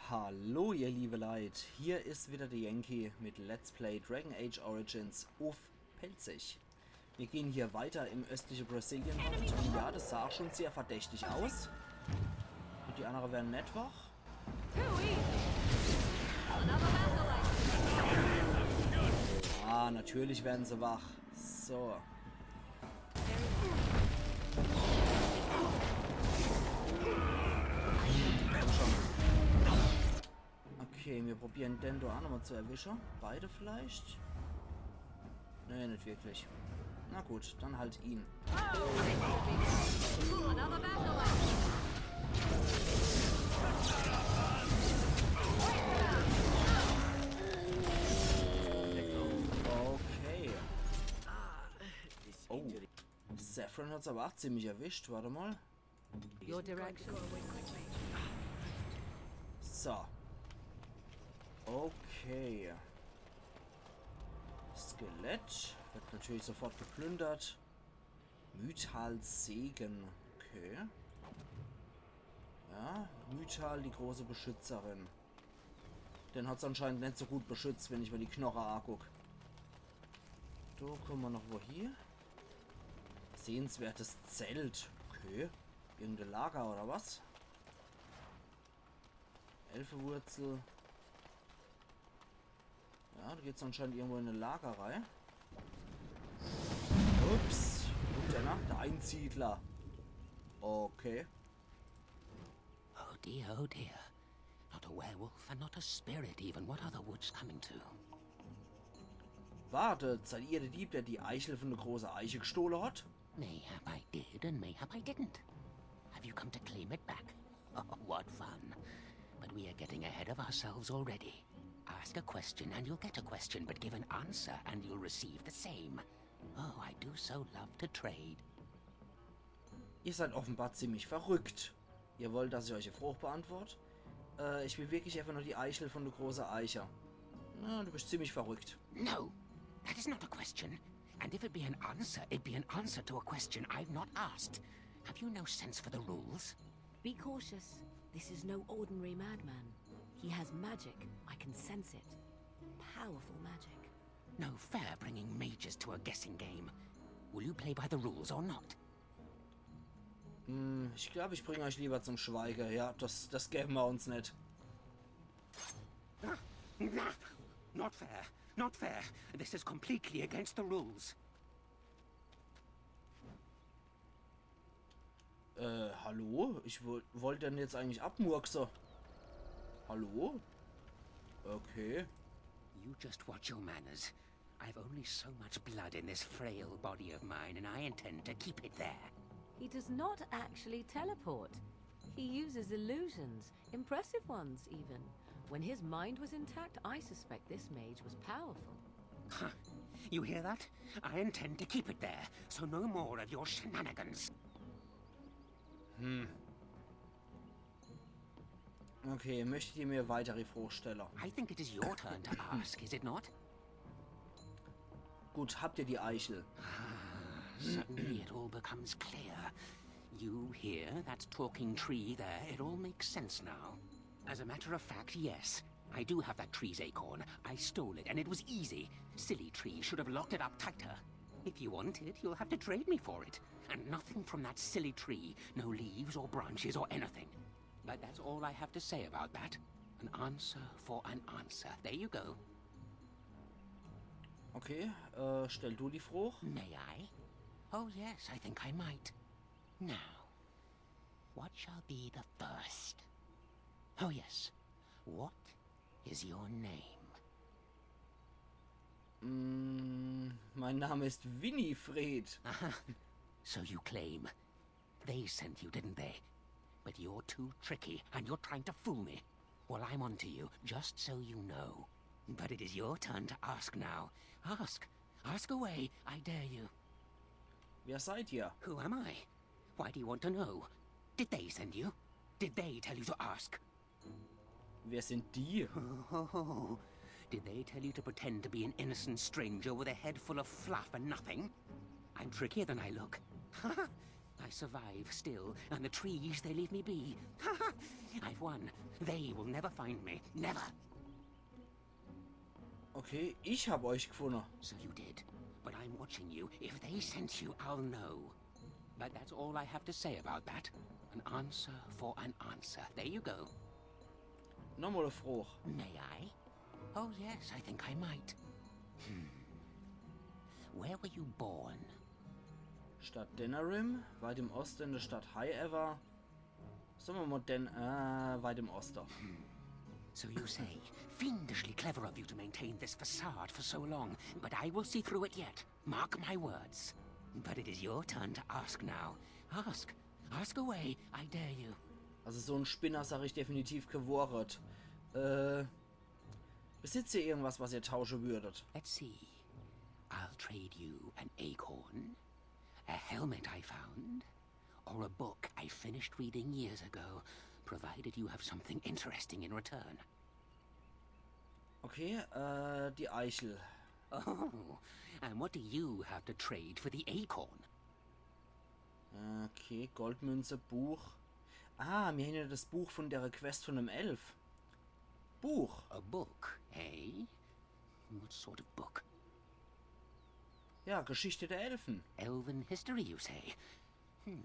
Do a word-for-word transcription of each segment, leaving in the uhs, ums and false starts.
Hallo ihr liebe Leit, hier is wieder de Yankee mit Let's Play Dragon Age Origins uff Pälzisch. Wir gehen hier weiter im östlichen Brasilien und ja, das sah auch schon sehr verdächtig aus. Und die anderen werden net wach. Ah, natürlich werden sie wach. So. Komm schon. Okay, wir probieren den do auch nochmal zu erwischen. Beide vielleicht? Nee, net wirklich. Na gut, dann halt ihn. Okay. Oh. Zevran hat's aber auch ziemlich erwischt. Warte mal. Your direction. So. Okay. Skelett wird natürlich sofort geplündert. Mythals Segen. Okay. Ja, Mythal, die große Beschützerin. Den hat's anscheinend net so gut beschützt, wenn ich mir die Knoche anguck. Do kommen wir noch wo hier. Sehenswertes Zelt. Okay. Irgendein Lager oder was? Elfewurzel. Ja, da geht's anscheinend irgendwo in e Lager rein. Ups. Guter Nacht, der Einsiedler. Okay. Oh dear, oh dear. Not a werewolf and not a spirit even. What are the woods coming to? Wartet, seid ihr der Dieb, der die Eichel von der großen Eiche gestohlen hat? Mayhap I did and mayhap I didn't. Have you come to claim it back? Oh, what fun. But we are getting ahead of ourselves already. Ask a question and you'll get a question, but give an answer and you'll receive the same. Oh, I do so love to trade. Ihr seid offenbar ziemlich verrückt. Ihr wollt, dass ich euch e Froch beantwort? Äh, ich will wirklich einfach nur die Eichel von der großen Eiche. Na, du bist ziemlich verrückt. No, that is not a question. And if it be an answer, it be an answer to a question I've not asked. Have you no sense for the rules? Be cautious. This is no ordinary madman. He has magic. I can sense it. Powerful magic. No fair bringing mages to a guessing game. Will you play by the rules or not? Hm, ich glaube, ich bringe euch lieber zum Schweige. Ja, das, das geben wir uns nicht. Not fair. Not fair. This is completely against the rules. Äh, hallo? Ich wo wollte den jetzt eigentlich abmurksen. Hallo? Okay. You just watch your manners. I've only so much blood in this frail body of mine, and I intend to keep it there. He does not actually teleport. He uses illusions, impressive ones even. When his mind was intact, I suspect this mage was powerful. Huh. You hear that? I intend to keep it there, so no more of your shenanigans. Hm. Okay, möchtet ihr mir weitere Frochsteller? I think it is your turn to ask, is it not? Gut, habt ihr die Eichel? Suddenly it all becomes clear. You here, that talking tree there, it all makes sense now. As a matter of fact, yes. I do have that tree's acorn. I stole it, and it was easy. Silly tree should have locked it up tighter. If you want it, you'll have to trade me for it. And nothing from that silly tree. No leaves or branches or anything. But that's all I have to say about that. An answer for an answer. There you go. Okay, äh, stell du die Froch. May I? Oh yes, I think I might. Now, what shall be the first? Oh yes, what is your name? Mm, mein Name ist Winifred. Aha, so you claim. They sent you, didn't they? But you're too tricky, and you're trying to fool me. Well, I'm on to you, just so you know. But it is your turn to ask now. Ask. Ask away, I dare you. Wer seid ihr? Who am I? Why do you want to know? Did they send you? Did they tell you to ask? Wer sind die? Oh, did they tell you to pretend to be an innocent stranger with a head full of fluff and nothing? I'm trickier than I look. I survive still, and the trees, they leave me be. I've won. They will never find me. Never. Okay, ich hab euch gefunne. So you did. But I'm watching you. If they sent you, I'll know. But that's all I have to say about that. An answer for an answer. There you go. Nochmal e Froch. May I? Oh, yes, I think I might. Hmm. Where were you born? Stadt Denerim, weit im Oste in de Stadt High Ever. Sage mer mol Den-, äh, weit im Oste. So you say, fiendishly clever of you to maintain this facade for so long, but I will see through it yet. Mark my words. But it is your turn to ask now. Ask. Ask away, I dare you. Also so en Spinner sag ich definitiv kä Wohret. Äh, besitzt ihr irgendwas, was ihr tausche würdet? Let's see. I'll trade you an acorn, a helmet I found, or a book I finished reading years ago, provided you have something interesting in return. Okay, äh, die Eichel. Oh, and what do you have to trade for the acorn? Okay, Goldmünze, Buch. Ah, mir hän jo das Buch von der Quest von dem Elf. Buch. A book, eh? What sort of book? Ja, Geschichte der Elfen. Elven history, you say? Hmm.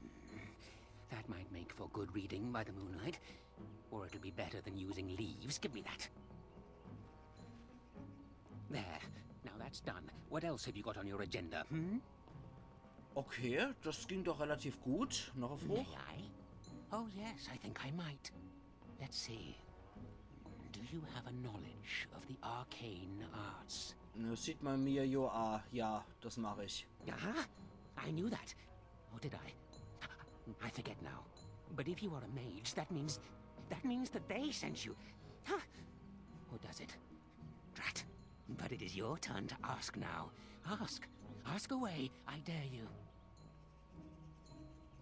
That might make for good reading by the moonlight. Or it'll be better than using leaves. Give me that. There. Now that's done. What else have you got on your agenda, hmm? Okay, das ging doch relativ gut. Noch e Froch? May I? Oh, yes, I think I might. Let's see. Do you have a knowledge of the arcane arts? Ne, sieht man mir jo a. Ja, das mach ich. Aha! I knew that. Or did I? I forget now. But if you are a mage, that means... That means that they sent you. Huh? Or does it? Drat. But it is your turn to ask now. Ask. Ask away, I dare you.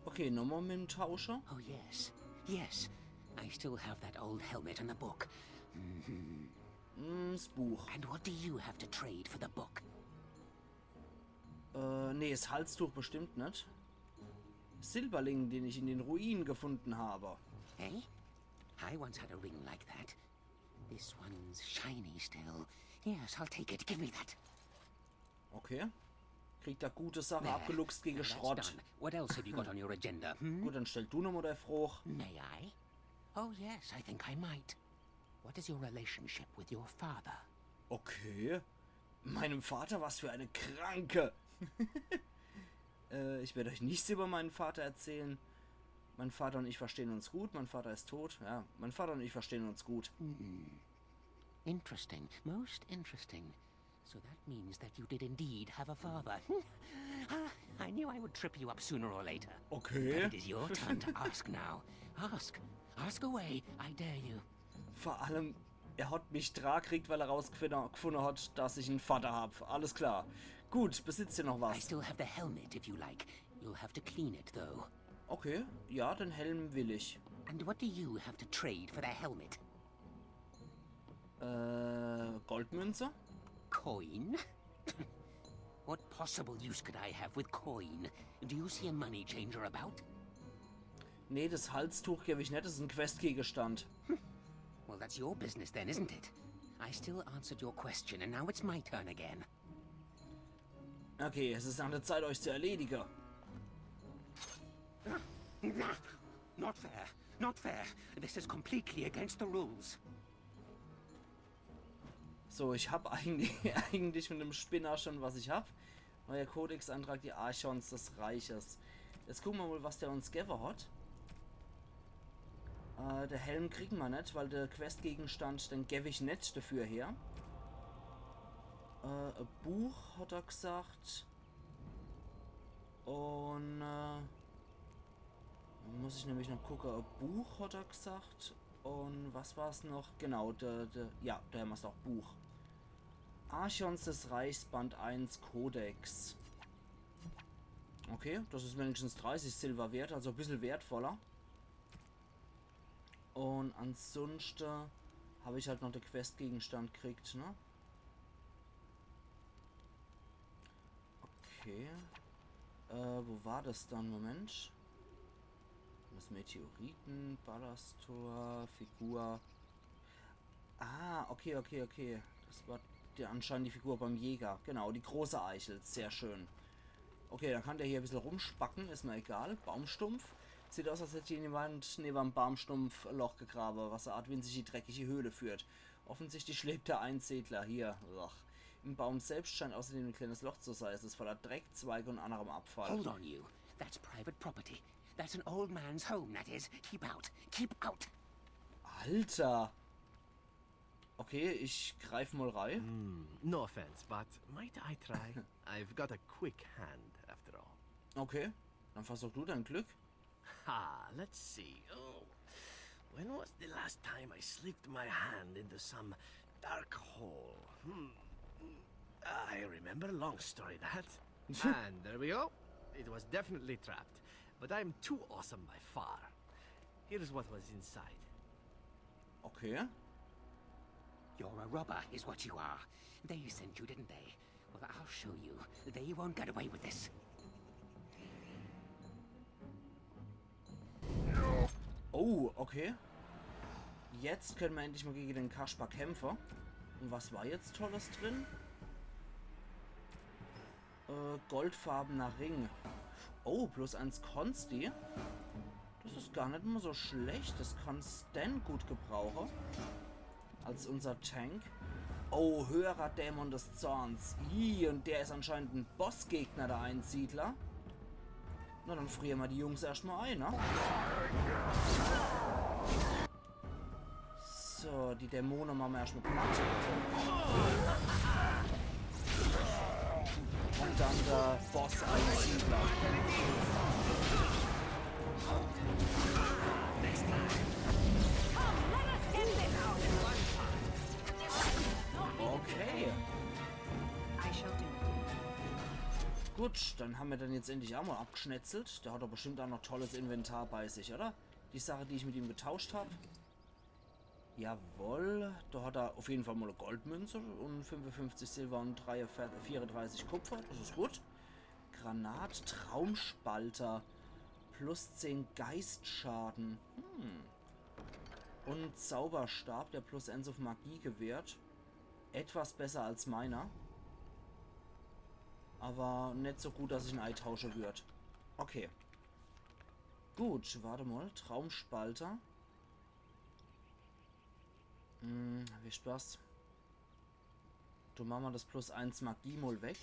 Okay, nochmal mit dem Tauscher. Oh, yes. Yes. I still have that old helmet and the book. Mm, das Buch. And what do you have to trade for the book? Äh, nee, das Halstuch bestimmt net. Silberling, den ich in den Ruinen gefunden habe. Eh? I once had a ring like that. This one's shiny still. Yes, I'll take it. Give me that. Okay. Kriegt er gute Sache There. abgeluchst gegen Now that's Schrott. Done. What else have you got on your agenda, hmm? Gut, dann stell du nochmal de Froch. May I? Oh, yes, I think I might. What is your relationship with your father? Okay. Meinem Vater, was für eine Kranke. Äh, ich werde euch nichts über meinen Vater erzählen. Mein Vater und ich verstehen uns gut. Mein Vater ist tot. Ja, mein Vater und ich verstehen uns gut. Interesting. Most interesting. So that means that you did indeed have a father. Ah, I knew I would trip you up sooner or later. But Okay. It is your turn to ask now. Ask. Ask away. I dare you. Vor allem, er hat mich dra kriegt, weil er rausgefunden hat, dass ich einen Vater hab. Alles klar. Gut, besitzt ihr noch I was? Still have the helmet if you like. You'll have to clean it, though. Okay, ja, den Helm will ich. And what do you have to trade for the helmet? Äh, Goldmünze? Coin? What possible use could I have with coin? Do you see a money changer about? Nee, das Halstuch geb ich net, das ist ein Questgegenstand. Well, that's your business then, isn't it? I still answered your question, and now it's my turn again. Okay, es ist an der Zeit, euch zu erledigen. Not fair. Not fair. This is completely against the rules. So, ich hab eigentlich, eigentlich mit dem Spinner schon, was ich hab. Neuer Kodexantrag, die Archons des Reiches. Jetzt gucke mer mal, was der uns gewwe hat. Äh, der Helm kriegen mer net, weil der Questgegenstand, den gew ich net dafür her. Äh, e Buch, hat er gesagt. Und, äh, muss ich nämlich noch gucke. E Buch, hat er gesagt. Und was war's noch? Genau, der, der, ja, der Hammer ist auch Buch. Archons des Reichs, Band eins, Kodex. Okay, das ist wenigstens dreißig Silber wert, also e bissel wertvoller. Und ansonsten hab ich halt noch de Questgegenstand kriegt, ne? Okay. Äh, wo war das dann? Moment. Das Meteoriten, Ballastor, Figur. Ah, okay, okay, okay. Das war der, anscheinend die Figur beim Jäger. Genau, die große Eichel. Sehr schön. Okay, dann kann der hier e bissel rumspacken. Is mir egal. Baumstumpf. Sieht aus, als hätt jemand neben em Baumstumpf e Loch gegrabe, was e Art winzige, dreckige Höhle führt. Offensichtlich lebt der Einsiedler hier. Ach. Im Baum selbst scheint außerdem e kleines Loch zu sein. Es ist voller Dreck, Zweige und anderem Abfall. Hold on, you. That's private property. That's an old man's home, that is. Keep out. Keep out. Alter. Okay, ich greif mal rein. No offense, but might I try? I've got a quick hand, after all. Okay, dann versuch du dein Glück. Ha, let's see. Oh, when was the last time I slipped my hand into some dark hole? Hmm. I remember, long story that. And there we go. It was definitely trapped, but I'm too awesome by far. Here's what was inside. Okay. You're a robber, is what you are. They sent you, didn't they? Well, I'll show you. They won't get away with this. Oh, okay. Jetzt können wir endlich mal gegen den Kasper kämpfen. Und was war jetzt Tolles drin? Äh, goldfarbener Ring. Oh, plus eins Konsti. Das ist gar nicht mal so schlecht. Das kann Sten gut gebrauchen. Als unser Tank. Oh, höherer Dämon des Zorns. Ih, und der ist anscheinend ein Bossgegner, der Einsiedler. Na, dann frieren wir die Jungs erstmal ein, ne? So, die Dämonen machen wir erstmal platt. Und dann der Boss-Einsiedler. Okay. I shall do it. Gut, dann haben wir den jetzt endlich auch mal abgeschnetzelt. Der hat doch bestimmt auch noch tolles Inventar bei sich, oder? Die Sache, die ich mit ihm getauscht hab. Jawohl, da hat er auf jeden Fall mal eine Goldmünze und fünfundfünfzig Silber und drei, vierunddreißig Kupfer, das ist gut. Granat, Traumspalter, plus zehn Geistschaden. Hm. Und Zauberstab, der plus eins auf Magie gewährt. Etwas besser als meiner. Aber nicht so gut, dass ich ihn eintauschen würd. Okay. Gut, warte mal. Traumspalter. Hm, wie Spaß. Du, machen wir das plus eins Magie mal weg.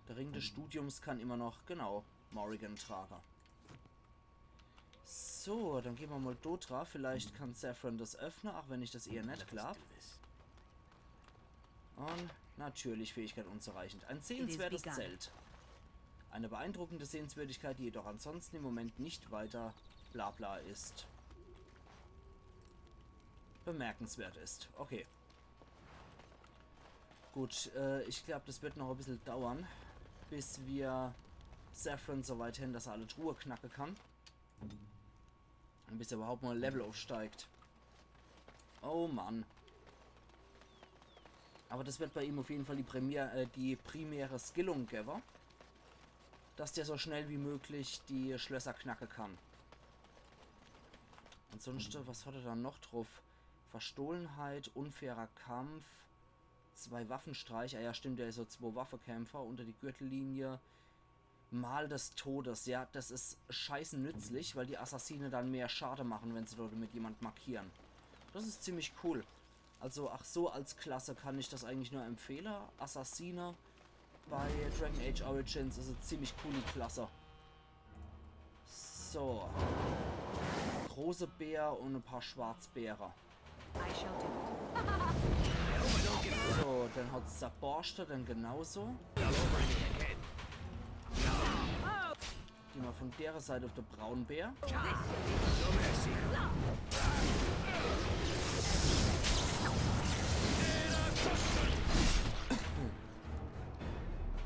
Der Ring des Studiums kann immer noch, genau, Morrigan tragen. So, dann gehen wir mal dort drauf. Vielleicht kann Zevran das öffnen, auch wenn ich das eher nicht glaub. Und natürlich Fähigkeit unzureichend. Ein sehenswertes begun. Zelt. Eine beeindruckende Sehenswürdigkeit, die jedoch ansonsten im Moment nicht weiter bla bla ist. Bemerkenswert ist. Okay. Gut, äh, ich glaub, das wird noch ein bisschen dauern, bis wir Zevran so weit hin, dass er alle Truhe knacken kann. Und bis er überhaupt mal ein Level aufsteigt. Oh Mann. Aber das wird bei ihm auf jeden Fall die, Premier, äh, die primäre Skillung geben, dass der so schnell wie möglich die Schlösser knacken kann. Ansonsten, was hat er dann noch drauf? Verstohlenheit, unfairer Kampf, zwei Waffenstreich. Ah ja, stimmt, der ist so zwei Waffekämpfer unter die Gürtellinie. Mal des Todes, ja, das ist scheiße nützlich, weil die Assassine dann mehr Schade machen, wenn sie dort mit jemand markieren. Das ist ziemlich cool. Also, ach so, als Klasse kann ich das eigentlich nur empfehlen. Assassine bei Dragon Age Origins ist eine ziemlich coole Klasse. So. Große Bär und ein paar Schwarzbäre. I shall do it. So, dann hat's der Borschte, dann genauso. Gehen wir von der Seite auf den Braunbär.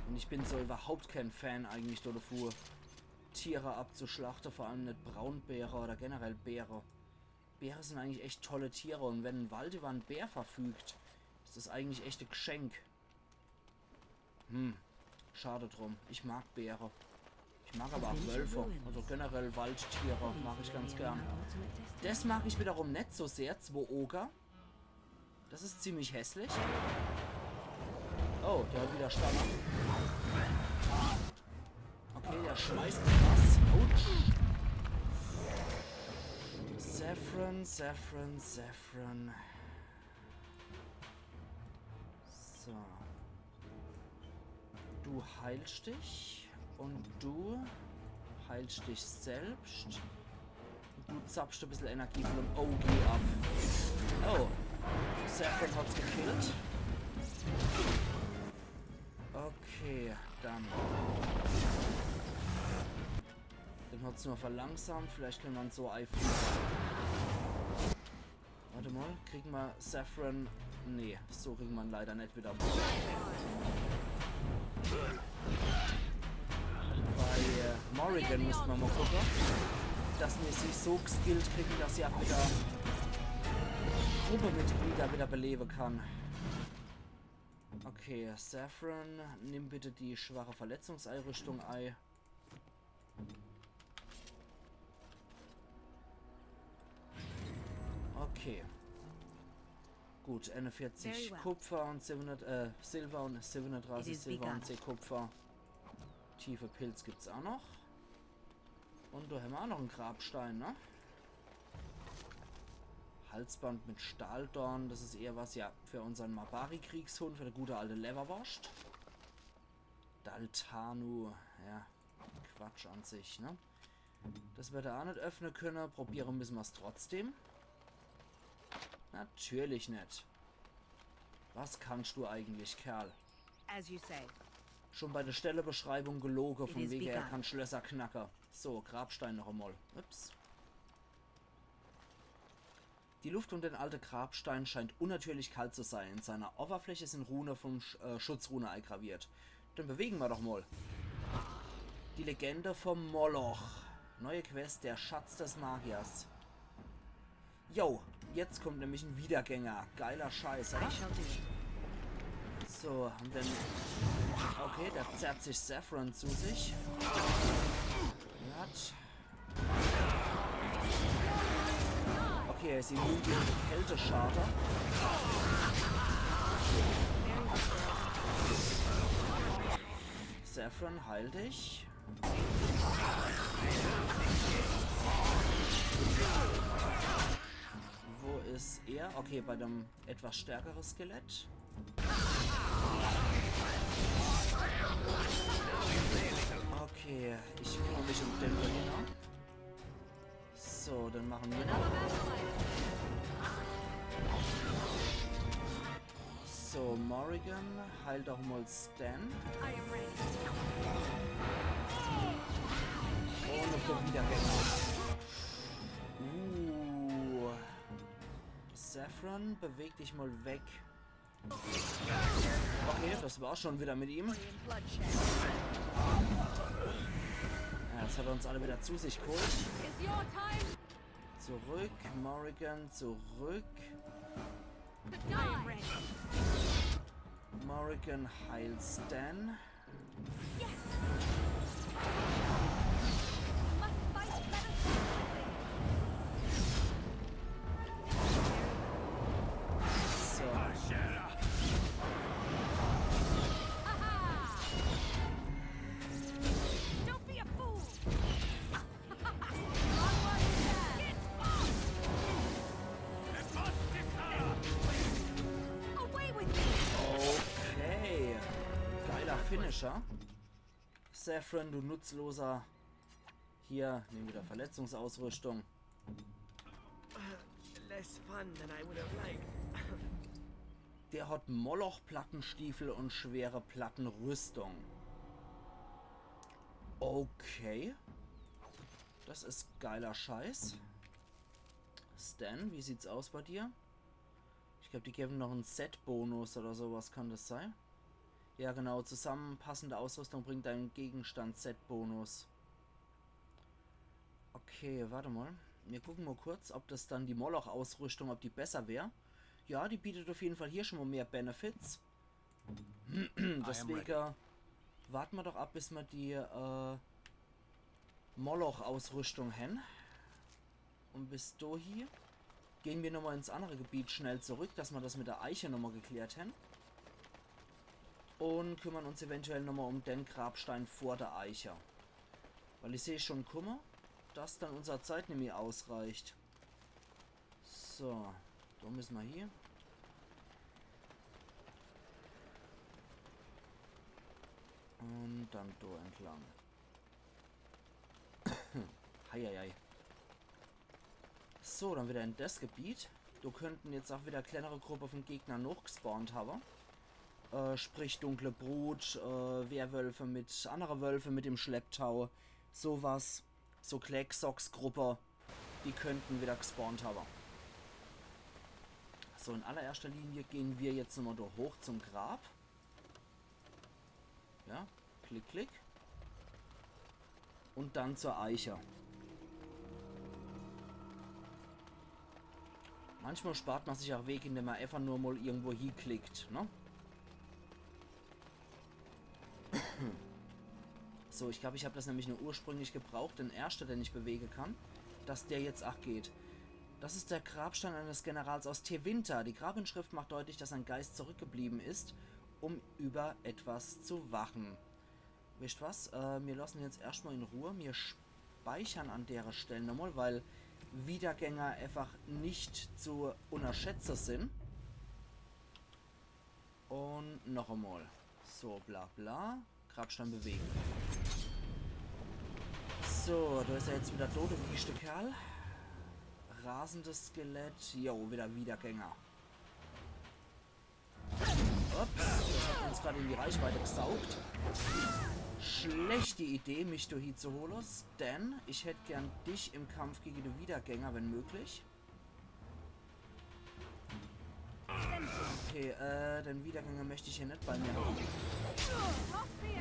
Und ich bin so überhaupt kein Fan eigentlich davon, Tiere abzuschlachten, vor allem nicht Braunbäre oder generell Bäre. Bäre sind eigentlich echt tolle Tiere und wenn ein Wald über einen Bär verfügt, ist das eigentlich echt ein Geschenk. Hm, schade drum. Ich mag Bäre. Ich Mag aber auch Wölfe, also generell Waldtiere mag ich ganz gern. Das mag ich wiederum net so sehr, zwo Oger. Das ist ziemlich hässlich. Oh, der hat wieder Stammer. Okay, der schmeißt was. Autsch. Zevran, Zevran, Zevran. So. Du heilst dich und du heilst dich selbst. Du zapfst e bissel Energie von dem O G ab. Oh, Zevran hat's gekillt. Okay, dann. Den hat's nur verlangsamt. Vielleicht können wir ihn so einfach. Warte mal, kriegen wir Zevran? Nee, so kriegen wir ihn leider net wieder auf die Beine. Bei äh, Morrigan müssen wir mal gucken, dass wir sie so geskillt kriegen, dass sie auch wieder Gruppemitglieder wieder beleben kann. Okay, Zevran, nimm bitte die schwache Verletzungseinrüstung ei. Okay. Gut, einundvierzig Kupfer und siebenhundert, äh, Silber und siebenunddreißig Silber und zehn Kupfer. Tiefe Pilz gibt's auch noch. Und da haben wir auch noch einen Grabstein, ne? Halsband mit Stahldorn, das ist eher was, ja, für unseren Mabari-Kriegshund, für die gute alte Leberwurst. Daltanu, ja, Quatsch an sich, ne? Das wird er auch nicht öffnen können. Probieren müssen wir's trotzdem. Natürlich nicht. Was kannst du eigentlich, Kerl? As you say. Schon bei der Stellebeschreibung gelogen, von wegen er kann Schlösser knacken. So, Grabstein noch einmal. Ups. Die Luft um den alten Grabstein scheint unnatürlich kalt zu sein. In seiner Oberfläche sind Runen vom Sch äh, Schutzrune eingraviert. Dann bewegen wir doch mal. Die Legende vom Moloch. Neue Quest, der Schatz des Magiers. Jo, jetzt kommt nämlich ein Wiedergänger. Geiler Scheiß, oder? So, und dann. Okay, der zerrt sich Zevran zu sich. Hat. Okay, er ist immun gegen Kälteschaden. Zevran, heil dich. Wo ist er? Okay, bei dem etwas stärkeren Skelett. Okay, ich kümmere mich um den Berliner. So, dann machen wir noch. So, Morrigan, heil doch mal Sten. Und auf der Wiedergänger. Uh. Zevran, beweg dich mal weg. Okay, das war's schon wieder mit ihm. Ja, jetzt hat er uns alle wieder zu sich geholt. Zurück, Morrigan, zurück. Morrigan, heil Sten. So. Okay. Geiler Finisher. Zevran, du nutzloser. Hier, nimm wieder Verletzungsausrüstung. Less fun than I would have liked. Der hat Moloch-Plattenstiefel und schwere Plattenrüstung. Okay. Das ist geiler Scheiß. Sten, wie sieht's aus bei dir? Ich glaub, die geben noch einen Set-Bonus oder sowas, kann das sein? Ja, genau, zusammenpassende Ausrüstung bringt deinem Gegenstand Set-Bonus. Okay, warte mal. Wir gucken mal kurz, ob das dann die Moloch-Ausrüstung, ob die besser wär. Ja, die bietet auf jeden Fall hier schon mal mehr Benefits. Deswegen warten wir doch ab, bis wir die, äh, Moloch-Ausrüstung hen. Un bis dohi gehn mir nochmol ins annere Gebiet schnell zurück, dass mer das mit der Eiche nochmol geklärt hen. Un kümmern uns eventuell nochmol um den Grabstein vor der Eiche. Weil ich seh schon kumme, dass dann unser Zeit nimmi ausreicht. So, do müsse mer hie. Un dann do entlang. Heieiei. So, dann wieder in das Gebiet. Do könnten jetzt auch wieder kleinere Gruppe von Gegner noch gespawnt habe. Äh, sprich dunkle Brut, äh, Werwölfe mit, andere Wölfe mit im Schlepptau. Sowas. So Clack-Socks-Gruppe. Die könnten wieder gespawnt habe. So, in allererster Linie gehn mir jetzt nochmol do hoch zum Grab. Ja, klick, klick. Un dann zur Eiche. Manchmal spart mer sich auch Weg, indem mer einfach nur mol irgendwo hieklickt, ne? So, ich glaub, ich hab das nämlich nur ursprünglich gebraucht, den Erschte, den ich bewege kann, dass der jetzt auch geht. Das ist der Grabstein eines Generals aus Tevinter. Die Grabinschrift macht deutlich, dass ein Geist zurückgeblieben ist, um über etwas zu wachen. Wisst was? Äh, mir lassen jetzt erschtmol in Ruhe. Mir speichern an dere Stell nochmol, weil Wiedergänger einfach nicht zu unterschätze sin. Un noch emol. So, bla bla. Grabstein bewegen. So, do is er jetzt wieder tot, der wieschte Kerl. Rasendes Skelett. Jo, wieder Wiedergänger. Ups, das hat uns grad in die Reichweite gesaugt. Schlechte Idee, mich do hie zu hole. Denn ich hätt gern dich im Kampf gegen die Wiedergänger, wenn möglich. Okay, äh, den Wiedergänger möcht ich hier net bei mir hawwe.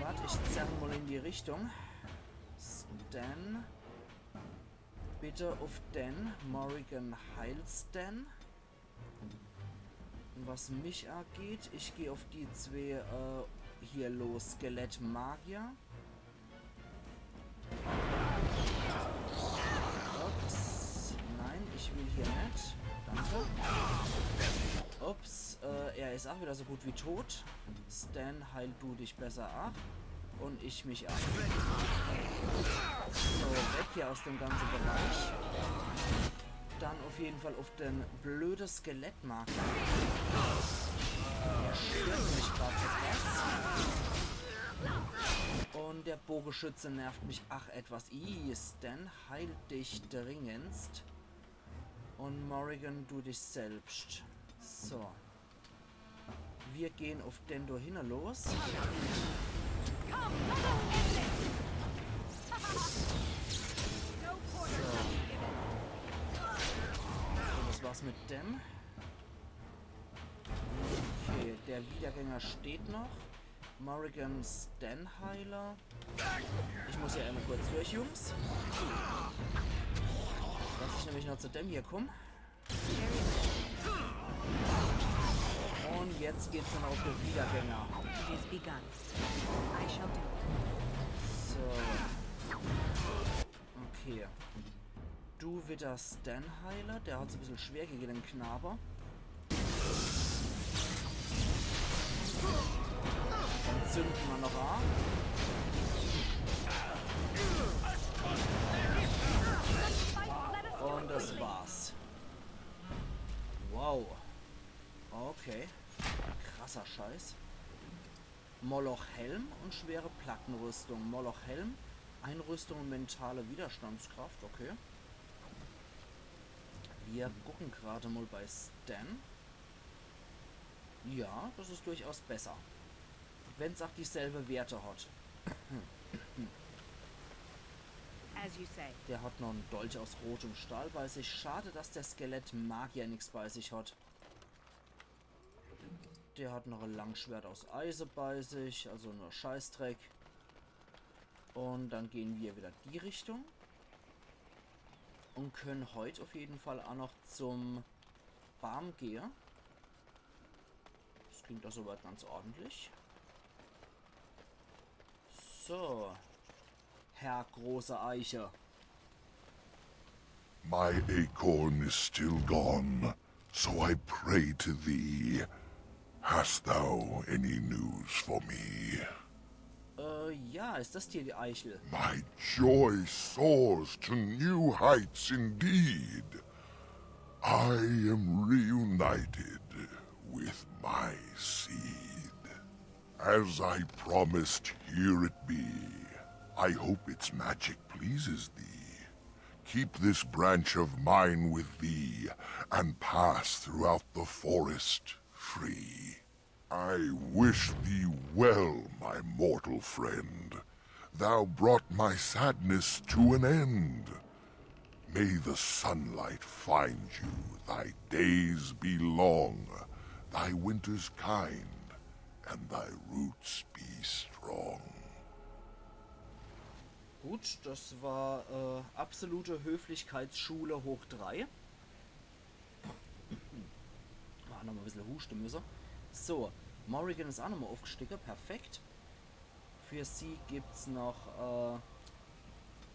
Wart, ich zerr mol in die Richtung. Sten. Bitte uff den. Morrigan, heil Sten. Un was mich ageht, ich geh uff die zwee, äh, hier los. Skelett-Magier. Ups. Nein, ich will hier net. Danke. Ups, äh, er is auch wieder so gut wie tot. Sten, heil du dich besser ab. Un ich mich ab. So, weg hier aus dem ganze Bereich. Dann uff jeden Fall uff den blöde Skelett-Magier. Der stört mich grad etwas. Un der Bogeschütze nervt mich ach etwas. Ih, Sten, heil dich dringendst. Un Morrigan, du dich selbst. So. Mir gehn uff den do hinne los. So. Un das war's mit dem. Okay, der Wiedergänger steht noch. Morrigan, Sten, heile. Ich muss hier einmal kurz durch, Jungs. Dass ich nämlich noch zu dem hier komm. Un jetzt geht's dann uff de Wiedergänger. It is begun. I shall do it. So. Okay. Du wieder Sten heile. Der hat's e bissel schwer gege den Knabe. Dann zünde mer noch a. Un das war's. Wow. Okay. Krasser Scheiß. Moloch-Helm un schwere Plattenrüstung. Moloch-Helm, Einrüstung un mentale Widerstandskraft, okay. Mir gucken grad mol bei Sten. Ja, das is durchaus besser. Wenn's ach dieselbe Werte hat. As you say. Der hat noch en Dolch aus rotem Stahl bei sich. Schade, dass der Skelett-Magier nix bei sich hat. Der hat noch e Langschwert aus Eise bei sich, also nur Scheißdreck. Un dann gehn mir wieder die Richtung. Un können heut uff jeden Fall ach noch zum Baam gehe. Das klingt doch soweit ganz ordentlich. So. Herr große Eiche. My acorn is still gone, so I pray to thee. Hast thou any news for me? Äh, ja, is das hier die Eichel? My joy soars to new heights indeed. I am reunited with my seed. As I promised, here it be. I hope its magic pleases thee. Keep this branch of mine with thee, and pass throughout the forest free. I wish thee well, my mortal friend. Thou brought my sadness to an end. May the sunlight find you, thy days be long, thy winters kind, and thy roots be strong. Gut, das war äh, absolute Höflichkeitsschule hoch drei. Ah, nochmal e bissel huste müsse. So, Morrigan is auch nochmal aufgestiege. Perfekt. Für sie gibt's noch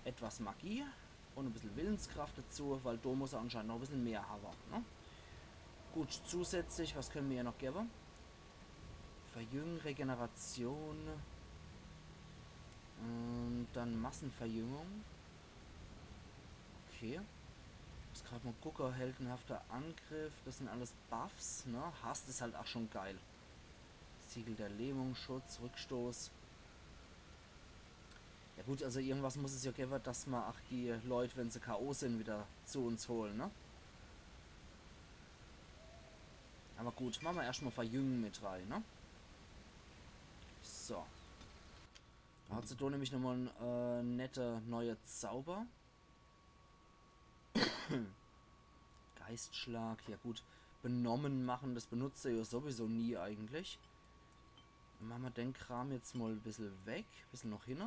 äh, etwas Magie und e bissel Willenskraft dazu, weil do muss er anscheinend noch e bissel mehr haben. Ne? Gut, zusätzlich, was können wir ihr noch geben? Verjüngen, Regeneration. Und dann Massenverjüngung. Okay. Muss grad mal gucken, heldenhafter Angriff, das sind alles Buffs, ne? Hast is halt auch schon geil. Siegel der Lähmung, Schutz, Rückstoß. Ja gut, also irgendwas muss es ja geben, dass ma auch die Leute, wenn sie K O sind, wieder zu uns holen, ne? Aber gut, machen wir erstmal Verjüngen mit rein, ne? So. Da hat sie da nämlich nochmal einen äh, nette neue Zauber. Geistschlag, ja gut. Benommen machen, das benutzt er ja sowieso nie eigentlich. Dann machen wir den Kram jetzt mal ein bisschen weg, ein bisschen noch hin.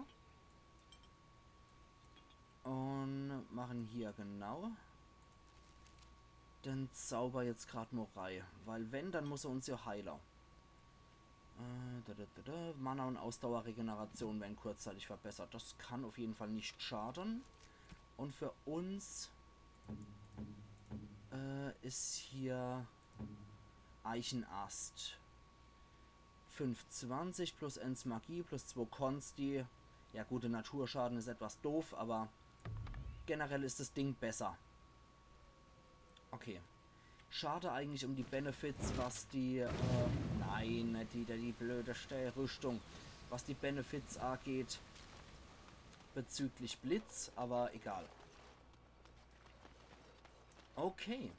Und machen hier genau den Zauber jetzt grad mal rein. Weil wenn, dann muss er uns ja heilen. Äh, da, da, da, da. Mana und Ausdauerregeneration werden kurzzeitig verbessert. Das kann auf jeden Fall nicht schaden. Und für uns äh, ist hier Eichenast. fünf zwanzig plus eins Magie plus zwei Konsti. Ja gut, der Naturschaden ist etwas doof, aber generell ist das Ding besser. Okay. Schade eigentlich um die Benefits, was die, äh, nein, nicht wieder die blöde Stellrüstung, was die Benefits angeht bezüglich Blitz, aber egal. Okay.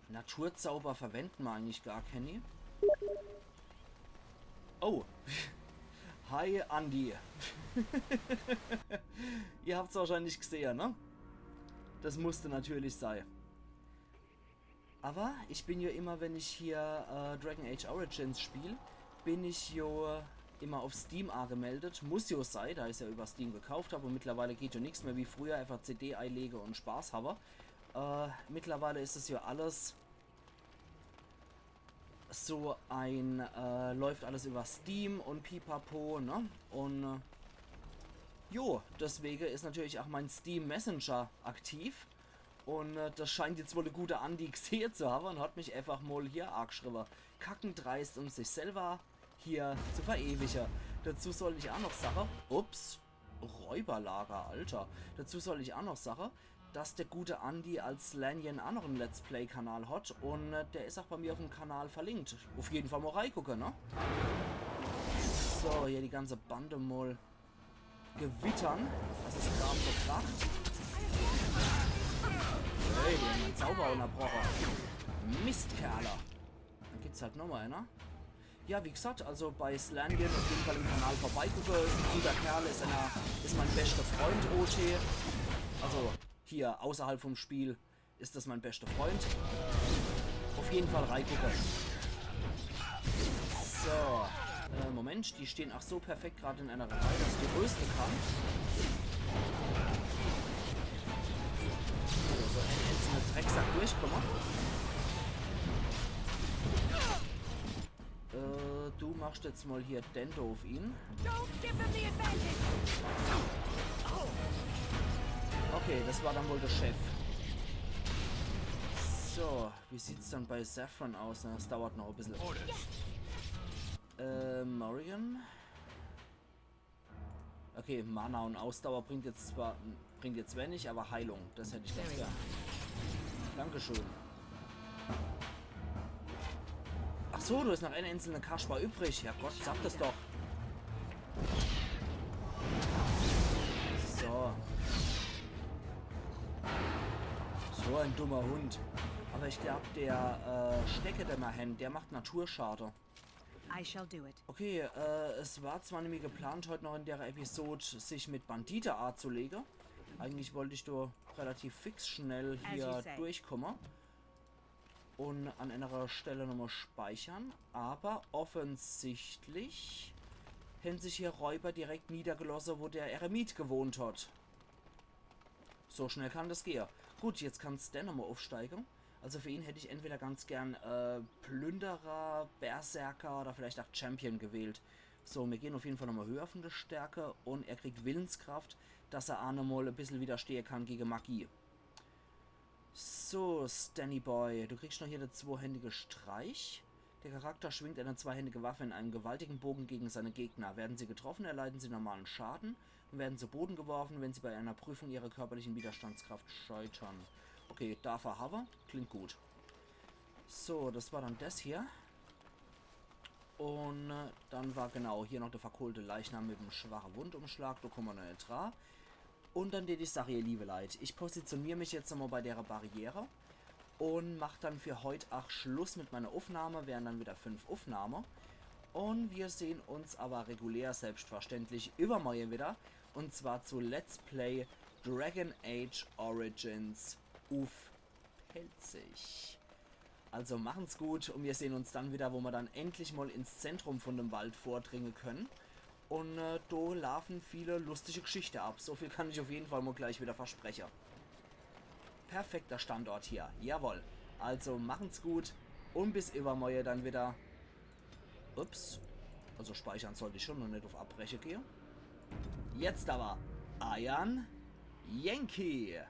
Naturzauber verwenden wir eigentlich gar keine. Oh. Hi, Andi. Ihr habt's wahrscheinlich gesehen, ne? Das musste natürlich sein. Aber ich bin ja immer, wenn ich hier äh, Dragon Age Origins spiele, bin ich ja immer auf Steam angemeldet. Muss ja sein, da ich's ja über Steam gekauft habe. Und mittlerweile geht ja nichts mehr wie früher, einfach C D einlege und Spaß habe. Äh, mittlerweile ist es ja alles so ein, äh, läuft alles über Steam und Pipapo, ne? Und äh, jo, deswegen ist natürlich auch mein Steam Messenger aktiv. Und äh, das scheint jetzt wohl der gute Andi gesehen zu haben und hat mich einfach mal hier angeschrieben. Kackendreist, um sich selber hier zu verewige. Dazu soll ich auch noch sagen, ups, Räuberlager, Alter. Dazu soll ich auch noch sagen, dass der gute Andi als Slanien auch noch einen Let's Play Kanal hat und äh, der ist auch bei mir auf dem Kanal verlinkt. Auf jeden Fall mal reingucken, ne? So, hier die ganze Bande mal gewittern. Das ist gerade so kracht. Hey, die haben meinen Zauber unterbrochen. Mistkerle. Dann gibt's halt nochmal einer. Ja, wie gesagt, also bei Slanien auf jeden Fall im Kanal vorbeigucke. Ist ein guter Kerl, ist, einer, ist mein bester Freund, O T. Also hier außerhalb vom Spiel ist das mein bester Freund. Auf jeden Fall reingucke. So. Äh, Moment, die stehen ach so perfekt gerade in einer Reihe, dass ich die rösten kann. So, so ein einzelner Drecksack durchkomme. Äh, du machst Jetzt mal hier Dente auf ihn. Don't give them the advantage! Okay, das war dann wohl der Chef. So, wie sieht's dann bei Saffron aus? Na, das dauert noch ein bisschen. Äh, Morrigan? Okay, Mana und Ausdauer bringt jetzt zwar, bringt jetzt wenig, aber Heilung, das hätte ich ganz gern. Dankeschön. Ach so, du hast noch eine einzelne Kasper übrig. Ja Gott, sag das doch. So. So ein dummer Hund. Aber ich glaub, der äh, Stecke, der Mahen, der macht Naturschade. I shall do it. Okay, äh, es war zwar nämlich geplant, heute noch in der Episode sich mit Bandite anzulegen. Eigentlich wollte ich da relativ fix schnell hier durchkommen und an einer Stelle nochmal speichern, aber offensichtlich haben sich hier Räuber direkt niedergelassen, wo der Eremit gewohnt hat. So schnell kann das gehen. Gut, jetzt kann Sten nochmal aufsteigen. Also für ihn hätte ich entweder ganz gern äh, Plünderer, Berserker oder vielleicht auch Champion gewählt. So, wir gehen auf jeden Fall nochmal höher von der Stärke und er kriegt Willenskraft, dass er auch nochmal ein bisschen widerstehen kann gegen Magie. So, Stanny Boy, du kriegst noch hier den zweihändige Streich. Der Charakter schwingt eine zweihändige Waffe in einem gewaltigen Bogen gegen seine Gegner. Werden sie getroffen, erleiden sie normalen Schaden und werden zu Boden geworfen, wenn sie bei einer Prüfung ihrer körperlichen Widerstandskraft scheitern. Okay, darf er haben. Klingt gut. So, das war dann das hier. Und äh, dann war genau hier noch der verkohlte Leichnam mit dem schwachen Wundumschlag. Da kommen wir noch nicht dran. Und dann die Sache, ihr liebe Leute. Ich positioniere mich jetzt nochmal bei der Barriere und mach dann für heute auch Schluss mit meiner Aufnahme. Wären dann wieder fünf Aufnahmen. Und wir sehen uns aber regulär selbstverständlich übermorgen wieder. Und zwar zu Let's Play Dragon Age Origins uff Pälzisch. Also machen's gut und wir sehen uns dann wieder, wo wir dann endlich mal ins Zentrum von dem Wald vordringen können. Und äh, da laufen viele lustige Geschichten ab. So viel kann ich auf jeden Fall mal gleich wieder versprechen. Perfekter Standort hier. Jawohl. Also machen's gut und bis übermorgen dann wieder. Ups. Also speichern sollte ich schon, noch nicht auf Abbrechen gehen. Jetzt aber. Eiern Yankee.